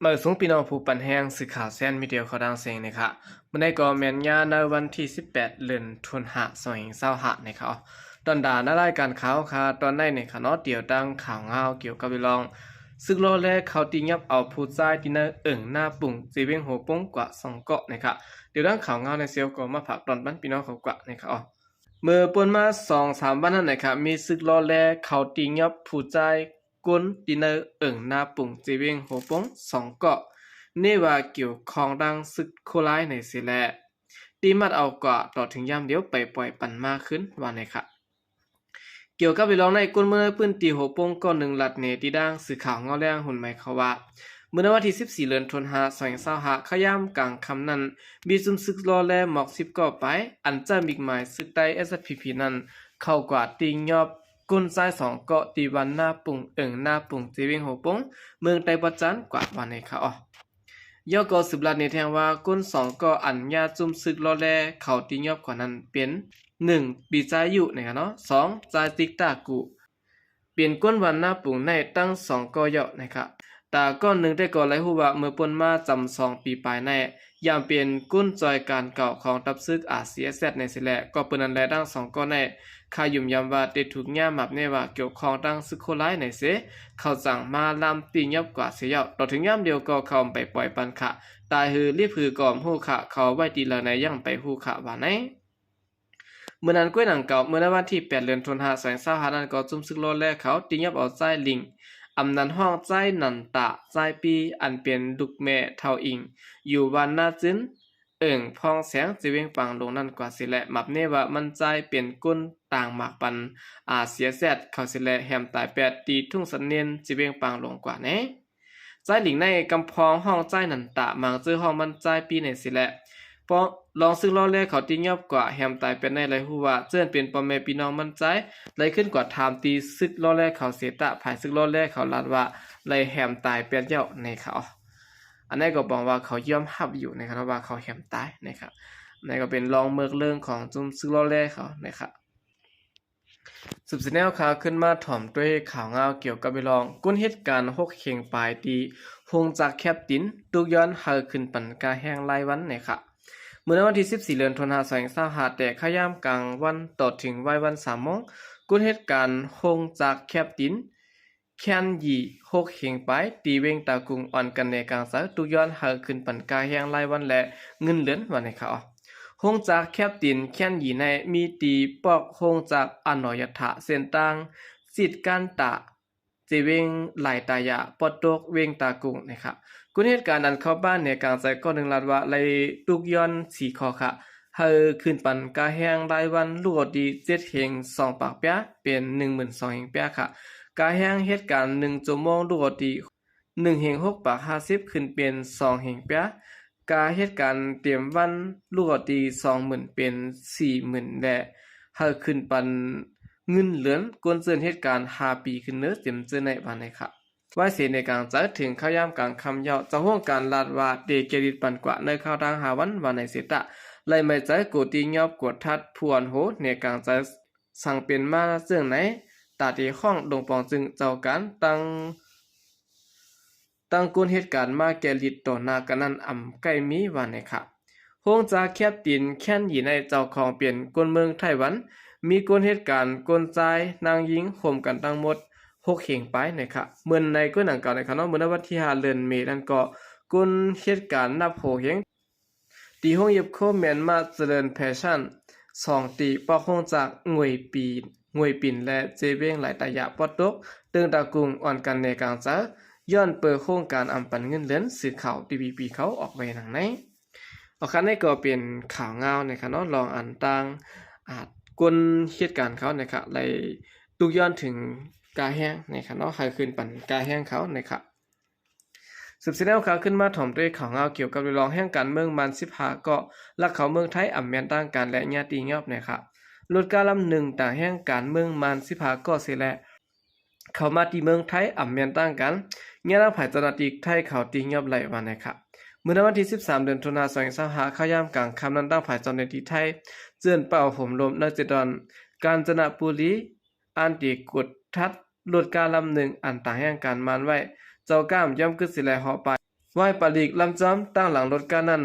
ມາສູງພີ່ນ້ອງຜູ້ປັນແຮງ ສື່ຂ່າວແຊນມີເດຍເຂົ້າດັງເສັງນີ້ຄະ. ມື້ນີ້ກໍແມ່ນຍາມໃນວັນທີສິບແປດ ເດືອນຕຸລາ ສອງພັນຊາວຫ້ານີ້ຄະ. ຕອນດາໃນລາຍການຂ່າວຄະ ຕອນໃນນີ້ຄະເນາະ ດຽວຕັ້ງຂ່າວງາວກ່ຽວກັບເລື່ອງ ສຶກລໍແລເຂົ້າຕີຫຍັບເອົາຜູ້ຊາຍທີ່ໃນເອີ່ງນາປຸງ ເຈວຽງໂຮປົງກວ່າສອງເກາະນີ້ຄະ. ດຽວຕັ້ງຂ່າວງາວໃນເຊວກໍມາຝາກຕອນປັນພີ່ນ້ອງເຂົາກວ່ານີ້ຄະ. ເມື່ອປົນມາສອງສາມວັນນັ້ນນະຄະ ມີສຶກລໍແລເຂົ້າຕີຫຍັບຜູ້ຊາຍ ຄົນທີ່ໃນເອີ່ງນາປຸງ ເຈວຽງໂຮປົງສອງເກາະ ເນວ່າກ່ຽວຂ້ອງດັ່ງຊຶກໂຄລາຍໃນເສແລະ ຕີມັດເອົາກວ່າຕໍ່ເຖິງຍາມດຽວໄປປ່ອຍປັນມາຄືນວ່າໃນຄະ. ກ່ຽວກັບເລື່ອງນີ້ ຄົນເມືອງໃນພື້ນທີ່ໂຮປົງເກາະໜຶ່ງລັດເນຕິດາງສື່ຂ່າວເງົາແລງຮຸນໃໝ່ເຂົາວ່າ ເມື່ອໃນວັນທີສິບສີ່ ເດືອນຕຸລາ ສອງພັນຊາວຫ້າ ຄະຍາມກາງຄ່ຳນັ້ນ ມີຊຸມຊຶກລໍແລໝອກສິບເກາະປາຍ ອັນຈະມີໝາຍຊຶກໃຕ້ ເອສເອັສພີພີ ນັ້ນ ເຂົ້າກວ່າຕີຫຍັບຄົນຊາຍສອງເກາະ ທີ່ບ້ານນາປຸງ ເອີ່ງນາປຸງ ເຈວຽງໂຮປົງ ເມືອງໄຕປະຈັນກວ່າວ່າໃນຄະ. ເວົ້າກໍສືບລັດເນແທງວ່າ ຄົນສອງເກາະອັນຍາດຊຸມຊຶກລໍແລເຂົ້າຕີຫຍັບກວ່ານັ້ນເປັນ ໜຶ່ງ ປີຈາຍຍຸໃນຄະເນາະ ສອງ ຈາຍຕິກຕາກຸ ເປັນຄົນບ້ານນາປຸງໃນທັງສອງເກາະເຍົາະໃນຄະ. ຕາກ້ອນໜຶ່ງແຕ່ກໍໄດ້ຮູ້ວ່າເມື່ອປົນມາຈຳສອງປີປາຍໃນ ຍາມເປັນກົນຈອຍການເກົ່າຂອງທັບຊຶກ ອາຊີເອັສເອັສ ໃນເສແລະ ກໍເປັນນັ້ນແລະ ທັງສອງເກາະໃນ ຄະຫຍຸມຢຳວ່າໄດ້ຖືກຍາມມາບເນວ່າກ່ຽວຂ້ອງທັງຊຶກໂຄລາຍໃນເສ ເຂົາຈັ່ງມາລຳຕີຫຍັບກວ່າເສເຍົາະ ຕໍ່ເຖິງຍາມດຽວກໍເຂົາໄປປ່ອຍປັນຄະ ຕາຍຫືອລີບຫືອກໍບໍ່ຮູ້ຄະ ເຂົາໄວ້ທີ່ລາວໃນຍັງໄປຮູ້ຄະວ່າໃນ. ເມື່ອນັ້ນກ້ວຍໜັງເກົ່າ ເມື່ອໃນວັນທີແປດ ເດືອນຕຸລາ ສອງພັນຊາວຫ້ານັ້ນກໍຊຸມຊຶກລໍແລເຂົາຕີຫຍັບເອົາຊາຍລິງ ອຳນັ້ນຮ້ອງຊາຍນັນຕາ ຊາຍປີ ອັນເປັນລູກແມ່ເຖົ້າອິງ ຢູ່ບ້ານນາຈືນ ເອີ່ງພອງແສງ ເຈວຽງປາງຫຼົງນັ້ນກວ່າເສແລະ ມາບເນວ່າມັນຈາຍເປັນຄົນຕ່າງໝາກປັນ ອາຊີເອັສເອັສ ເຂົາເສແລະ ແຮມຕາຍແປດ ທີ່ທົ່ງສັນເນນ ເຈວຽງປາງຫຼົງກວ່າແນ. ຊາຍລິງໃນກຳພອງຮ້ອງຊາຍນັນຕາ ບາງເຈີ້ຮ້ອງມັນຈາຍປີໃນເສແລະ ເພາະລອງຊຶກລໍແລເຂົາຕີຫຍັບກວ່າແຮມຕາຍແປດໃນ ໄດ້ຮູ້ວ່າເຈີ້ນເປັນພໍ່ແມ່ພີ່ນ້ອງມັນຈາຍ ໄດ້ຂຶ້ນກວ່າຖາມທີ່ຊຶກລໍແລເຂົາເສຕະ ຝ່າຍຊຶກລໍແລເຂົາລາດວ່າໄດ້ແຮມຕາຍແປດເຍົາະໃນຄະ. ອັນໃດກໍບອກວ່າເຂົາຍອມຮັບຢູ່ໃນຄະເນາະ ວ່າເຂົາແຮມຕາຍໃນຄະ. ອັນໃດກໍເປັນລອງເມິກເລື່ອງຂອງຊຸມຊຶກລໍແລເຂົາໃນຄະ. ສືບສະແນວຂ່າວຂຶ້ນມາຖອມດ້ວຍຂ່າວງາວກ່ຽວກັບເລື່ອງ ຄົນເຮັດການຫົກເຄງປາຍທີ່ໂຮງຈັກແຄບດິນ ທຸກຍ້ອນໃຫ້ຂຶ້ນປັນກາແຮງລາຍວັນໃນຄະ. ເມື່ອໃນວັນທີສິບສີ່ ເດືອນຕຸລາ ສອງພັນຊາວຫ້າ ແຕ່ຄະຍາມກາງວັນຕໍ່ເຖິງວາຍວັນສາມໂມງ ຄົນເຮັດການໂຮງຈັກແຄບດິນ ແຄນຢີ ຫົກເຄງປາຍ ທີ່ວຽງຕາກຸງ ອ່ອນກັນແນກາງໃຈ ທຸກຍ້ອນໃຫ້ຂຶ້ນປັນກາແຮງລາຍວັນ ແລະ ເງິນເດືອນວ່າໃນຄະ. ໂຮງຈັກແຄບດິນແຄນຢີໃນ ມີທີ່ປອກໂຮງຈັກອາໂນຍະທະ ເສັ້ນທາງຊິດການຕາ ເຈວຽງຫຼາຍຕາຢາ ປອດຕົກ ວຽງຕາກຸງໃນຄະ. ຄົນເຮັດການອັນເຂົ້າບ້ານແນກາງໃຈກ້ອນໜຶ່ງລາດວ່າ ໄດ້ທຸກຍ້ອນສີ່ຂໍ້ຄະ ໃຫ້ຂຶ້ນປັນກາແຮງລາຍວັນ ລູກອອກຕີເຈັດເຄງສອງປາກປຽ ເປັນໜຶ່ງໝື່ນສອງເຄງປຽຄະ. ກາແຮງເຮັດການໜຶ່ງຊົ່ວໂມງ ລູກອອກຕີໜຶ່ງເຄງຫົກປາກຫ້າສິບ ຂຶ້ນເປັນສອງເຄງປຽ. ກາເຮັດການເຕັມວັນ ລູກອອກຕີສອງໝື່ນ ເປັນສີ່ໝື່ນ ແລະ ໃຫ້ຂຶ້ນປັນເງິນເດືອນ ຄົນເຊີນເຮັດການຫ້າປີຂຶ້ນເນີ ເຕັມເຈີໃນວ່າໃນຄະ. ໄວ້ເສໃນກາງໃຈເຖິງຄະຍາມກາງຄ່ຳເຍົາະ ເຈົ້າໂຮງການລາດວ່າເຕເກລິດປັນກວ່າໃນຄາວທາງຫ້າວັນວ່າໃນເສຕະ ໄລ່ໄມ້ໃຈໂກຕິຍອບກວດທັດ ພວນໂຮແນກາງໃຈ ສັງເປັນມາເຊິ່ງໃນ ຕາເຕຫ້ອງດົງປອງຈຶ່ງເຈົ້າການ ຕັ້ງ ຕັ້ງກົນເຮັດການມາແກ່ລິດຕໍ່ໜ້າກັນນັ້ນອຳໃກ້ມີວ່າໃນຄະ. ໂຮງຈັກແຄບດິນແຄນຢີໃນເຈົ້າຂອງເປັນຄົນເມືອງໄຕ້ຫວັນ ມີຄົນເຮັດການຄົນຊາຍນາງຍິງ ໂຮມກັນທັງໝົດຫົກເຄງປາຍໃນຄະ. ເໝືອນໃນກ້ວຍໜັງກ່າວໃນຄະເນາະ ເມື່ອໃນວັນທີຫ້າ ເດືອນເມນັ້ນກໍ ຄົນເຮັດການນັບໂຫເຄງ ທີ່ໂຮງເຢັບໂຄແມ່ນມາຈະເລີນແຟຊັນ ສອງ ຕີປອກໂຮງຈັກງວຍປີ ງວຍປິ່ນ ແລະ ເຈວຽງຫຼາຍຕາຢາປອດຕົກ ເຕີງຕາກຸງ ອ່ອນກັນແນກາງໃຈ ຍ້ອນເປີໂຄງການອຳປັນເງິນເດືອນ ສື່ຂ່າວ ທີວີພີ ເຂົາອອກໄວ້ດັ່ງໃນ. ເອົາ ຄັນນີ້ກໍເປັນຂ່າວງາວໃນຄະເນາະ ລອງອັນຕ່າງ ອາ ຄົນເຮັດການເຂົາໃນຄະ ໄດ້ທຸກຍ້ອນເຖິງກາແຮງໃນຄະເນາະ ໃຫ້ຂຶ້ນປັນກາແຮງເຂົາໃນຄະ. ສືບສະແນວຂ່າວຂຶ້ນມາຖອມດ້ວຍຂ່າວງາວກ່ຽວກັບເລື່ອງແຮງການເມືອງມານສິບຫ້າເກາະ ລັກເຂົ້າເມືອງໄທອຳແມ່ນທາງການ ແລະ ຍາດຕີຍອບໃນຄະ. ລົດກາລຳໜຶ່ງຕາງແຮງການເມືອງມານສິບຫ້າເກາະເສແລະ ເຂົ້າມາທີ່ເມືອງໄທອຳແມ່ນທາງການ ຍາດທາງຝ່າຍເຈົ້າໜ້າທີ່ໄທເຂົາຕີຍອບໄລ່ວ່າໃນຄະ. ເມື່ອໃນວັນທີສິບສາມ ເດືອນຕຸລາ ສອງພັນຊາວຫ້າ ເຂົ້າຍາມກາງຄ່ຳນັ້ນ ທາງຝ່າຍເຈົ້າໜ້າທີ່ໄທ ເຈີ້ນເປົ່າໂຫມລົມໃນເຈດອນ ການຈະນະບູລີ ອັນຕີກົດທັດລົດກາລຳໜຶ່ງ ອັນຕາງແຮງການມານໄວ້ ເຈົ້າກ້າມ ຍ່ອມກຶດສີແລເຫາະໄປ ວາຍປາລິກລຳຈອມຕາງຫຼັງລົດການັ້ນ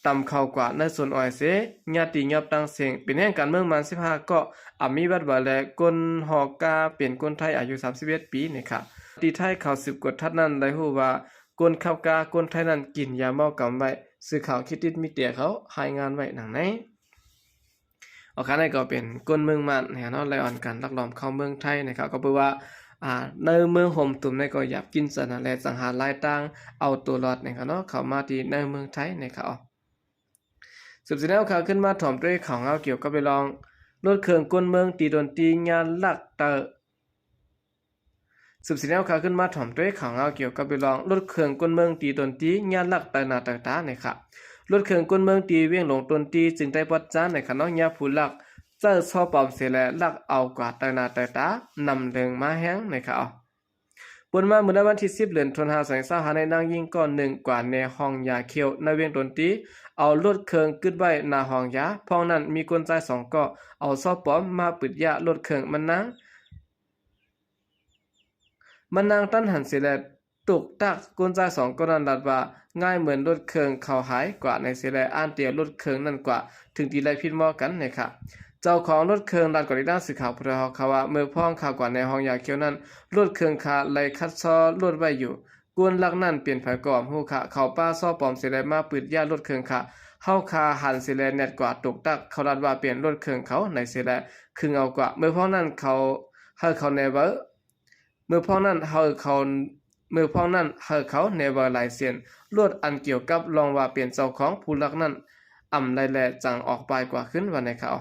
ຕຳເຂົ້າກວາດໃນສວນອ້ອຍເສຍ ຍາດຕີຫຍອບຕ່າງເສັງ. ເປັນແຫ່ງການເມືອງມານສິບຫ້າເກາະ ອາ ມີບັດວາແລະ ຄົນຫໍກາເປັນຄົນໄທອາຍຸສາມສິບເອັດປີນີ້ຄ່ະ. ທີ່ໄທເຂົາສືບກວດທັດນັ້ນໄດ້ຮູ້ວ່າ ຄົນຂັບກາຄົນໄທນັ້ນກິນຢາເມົາກຳໄວ້. ສື່ຂ່າວຄຣິດຕິດມີເຕຍເຂົາລາຍງານໄວ້ດັ່ງໃນ. ອອກຄານໃນກໍເປັນຄົນເມືອງມານນະເນາະ ໄລ່ອອນກັນລັກລອບເຂົ້າເມືອງໄທນະຄັບ. ກໍເປີວ່າ ອາ ໃນເມືອງຫົມຕຸມໃນກໍຢາກກິນສະນັ້ນແຫຼະ ຈັ່ງຫາລາຍທາງເອົາຕົວລອດນະຄັບເນາະ ເຂົ້າມາທີ່ໃນເມືອງໄທນະຄັບ. ສືບສຽນແນວຂ່າວຂຶ້ນມາຖອມດ້ວຍຂ່າວງາວກ່ຽວກັບເລື່ອງລົດເຄື່ອງກົນເມືອງຕີດົນຕີຍາລັກເຕີ ສືບສຽນແນວຂ່າວຂຶ້ນມາຖອມດ້ວຍຂ່າວງາວກ່ຽວກັບເລື່ອງລົດເຄື່ອງກົນເມືອງຕີດົນຕີຍາລັກເຕີໜ້າເຕີຕານະຄັບ. ລົດເຄື່ອງກົນເມືອງທີ່ວຽງຫຼວງດົນຕີ ຈຶ່ງໄດ້ປອດຈານນະຄັບເນາະ ຍາມຜູ້ລັກໃຊ້ສໍປອມເສຍແລະ ລັກເອົາກວາດເຕີໜ້າເຕີຕາ ນຳເລິງມາແຮງນະຄັບ. ປ່ນມາເມື່ອໃນວັນທີສິບ ເດືອນຕຸລາ ສອງພັນຊາວຫ້າ ໃນນາງຍິງກ້ອນໜຶ່ງກວາດແນຫ້ອງຢາຂຽວໃນວຽງດົນຕີ ເອົາລົດເຄື່ອງກຶດໄວ້ໜ້າຫ້ອງຢາ. ພ້ອມນັ້ນມີຄົນຊາຍສອງເກາະ ເອົາສໍປອມມາປຶດຢາລົດເຄື່ອງມັນນາງ ມັນນາງຕັນຫັນເສຍແລະ ຕຸກຕັກ. ຄົນຊາຍສອງເກາະນັ້ນລັດວ່າ ງ່າຍເໝືອນລົດເຄື່ອງເຂົາຫາຍກວາດໃນເສຍແລະ ອ່ານຕຽວລົດເຄື່ອງນັ້ນກວາດ ເຖິງທີ່ໄລ່ຜິດໝໍກັນນະຄັບ. ເຈົ້າຂອງລົດເຄື່ອງລັດກ່ອນອີກນາງສື່ຂ່າວຜູ້ເຖົ້າເຮົາເຂົາວ່າ ເມື່ອພ້ອງຂ້າກວາດໃນຫ້ອງຢາຂຽວນັ້ນ ລົດເຄື່ອງຂ້າໄລ່ຂັດຊອລວດໄວ້ຢູ່. ຄົນລັກນັ້ນເປັນໃຜກໍບໍ່ຮູ້ຄ່ະ ເຂົາປະສໍປອມເສຍແລະ ມາປຶດຢາລົດເຄື່ອງຂ້າ. ເຮົາຂ້າຫັນເສຍແລະ ແນດກວາດຕຸກຕັກ ເຂົາລັດວ່າເປັນລົດເຄື່ອງເຂົາໃນເສຍແລະ ຄຶງເອົາກວາດ. ເມື່ອພ້ອງນັ້ນເຂົາ ໃຫ້ເຂົາແນເວີ ເມື່ອພ້ອງນັ້ນໃຫ້ເຂົາ ເມື່ອພ້ອງນັ້ນໃຫ້ເຂົາແນເວີລາຍເຊັນລົດອັນກ່ຽວກັບລອງວ່າເປັນເຈົ້າຂອງ ຜູ້ລັກນັ້ນອຳໄລແລະ ຈັ່ງອອກປາຍກວາດຂຶ້ນວ່າໃນຂ່າວ.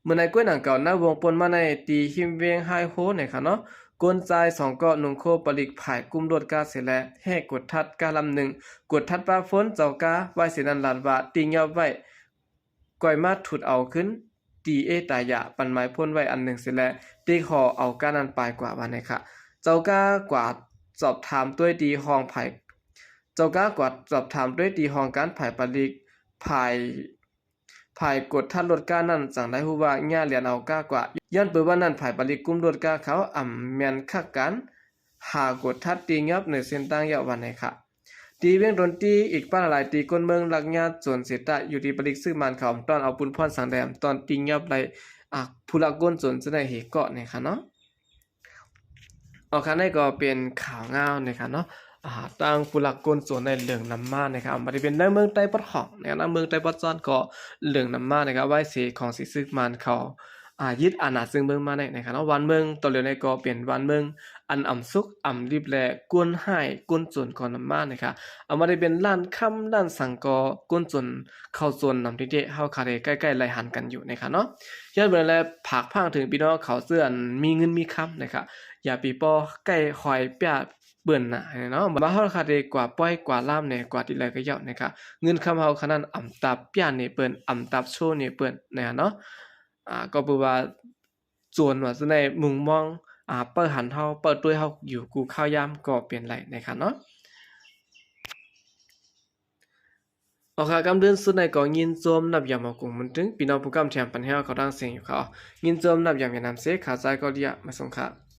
ເມື່ອໃນກ້ວຍໜັງເກົ່ານະວົງ ປ່ນມາໃນທີ່ຮິມວຽງໄຮໂຮນະຄັບເນາະ. ຄົນຊາຍສອງເກາະນຸ່ງໂຄປາລິກ ພາຍກຸ່ມລົດກາເສຍແລະ ແຫກກວດທັດກາລຳໜຶ່ງ ກວດທັດປະຝົນເຈົ້າກາໄວ້ເສຍນັ້ນລັດວ່າ ຕີຫຍອບໄວ້ ກ່ອຍມາທຸດເອົາຄືນ ຕີເອຕາຢາ ປັນໝາຍພົ້ນໄວ້ອັນໜຶ່ງເສຍແລະ ເຕະຫໍ່ເອົາການັ້ນປາຍກວ່າວ່າໃນຄ່ະ. ເຈົ້າກາກວາດສອບຖາມໂດຍທີ່ຫ້ອງພາຍ ເຈົ້າກາກວາດສອບຖາມໂດຍທີ່ຫ້ອງການພາຍປາລິກ ພາຍ ພາຍກວດທັດລົດການັ້ນ ຈັ່ງໄດ້ຮູ້ວ່າຍ່າລຽນເອົາກາກວ່າ ຍ້ອນປຶບວ່ານັ້ນ ພາຍປາລິກກຸ່ມລົດກາເຂົາອຳແມ່ນຄັກການຫາກວດທັດຕີຫຍອບໃນເສັ້ນທາງຍາວວ່າໃນຄ່ະ. ທີ່ວຽງດົນຕີອີກປາຫຼາຍທີ່ຄົນເມືອງລັກຍາໂຈນເສຍຕາຍ ຢູ່ທີ່ປາລິກຊຶກມານເຂົາອຳຕ້ອນເອົາປຸນພອນສັງແດມ ຕອນຕີຫຍອບໄລ່ ອາ ຜູ້ລັກກົນໂຈນຈະໄດ້ເຫເກາະໃນຄ່ະເນາະ. ອອກຄານໃນກໍເປັນຂ່າວງາວນະຄັບເນາະ ອາ ທາງຜູ້ລັກກົນໂຈນໄດ້ເລິງນຳມານະຄັບ. ບັດນີ້ເປັນໃນເມືອງໄຕ້ປອດຫ້ອງນະຄັບ ເມືອງໄຕ້ປອດຊ້ອນກໍເລິງນຳມານະຄັບ ໄວ້ເສຂອງສີຊຶກມານເຂົາ ອາ ຍຶດອານາເຊິ່ງເມືອງມາໄດ້ນະຄັບເນາະ. ບ້ານເມືອງຕອນຫຼຽວໃນກໍເປັນບ້ານເມືອງອັນອຳສຸກອຳລິບແລະ ຄົນຮ້າຍຄົນໂຈນກໍນຳມານະຄັບ. ອາ ບໍ່ໄດ້ເປັນຮ້ານຄຳຮ້ານສັງກໍຄົນໂຈນເຂົ້າໂຈນນຳເດ ເຮົາຄາໄດ້ໃກ້ໆໄລ່ຫັນກັນຢູ່ນະຄັບເນາະ. ຍ້ອນເບິ່ງແລະຝາກພາກເຖິງພີ່ນ້ອງເຂົາເຊິ່ງອັນມີເງິນມີຄຳນະຄັບ ຢ່າໄປປໍໃກ້ຫອຍປຽເປີ້ນນະເນາະ. ວ່າເຮົາຄາໄດ້ກວ່າປ່ອຍກວ່າລາມແດ່ ກວ່າທີ່ໃດກໍເຍົາະນະຄັບ ເງິນຄຳເຮົາຂະນັ້ນອຳຕາປຽເນເປີ້ນ ອຳຕາໂຊເນເປີ້ນນະເນາະ. ອາ ກໍເປີວ່າ ໂຈນວ່າຈະໄດ້ມຸງມອງ ອາ ເປີດຫັນເຮົາ ເປີດຕົວເຮົາຢູ່ກູ່ຂ່າວຍາມກໍເປັນໄດ້ນະຄັບເນາະ. ອອກຄາກຳເດີນສຸດໃນກໍຍິນຊົມນັບຢາມເອົາກົງມັນຕຶງ ພີ່ນ້ອງຜູ້ກຳແຖມປັນແຮວເຂົາດັງເສຍງຢູ່ເຂົາ ຍິນຊົມນັບຢາມຢານຳເສ ຂາໃຈກໍເດຍ ມາສົ່ງຄ່າ.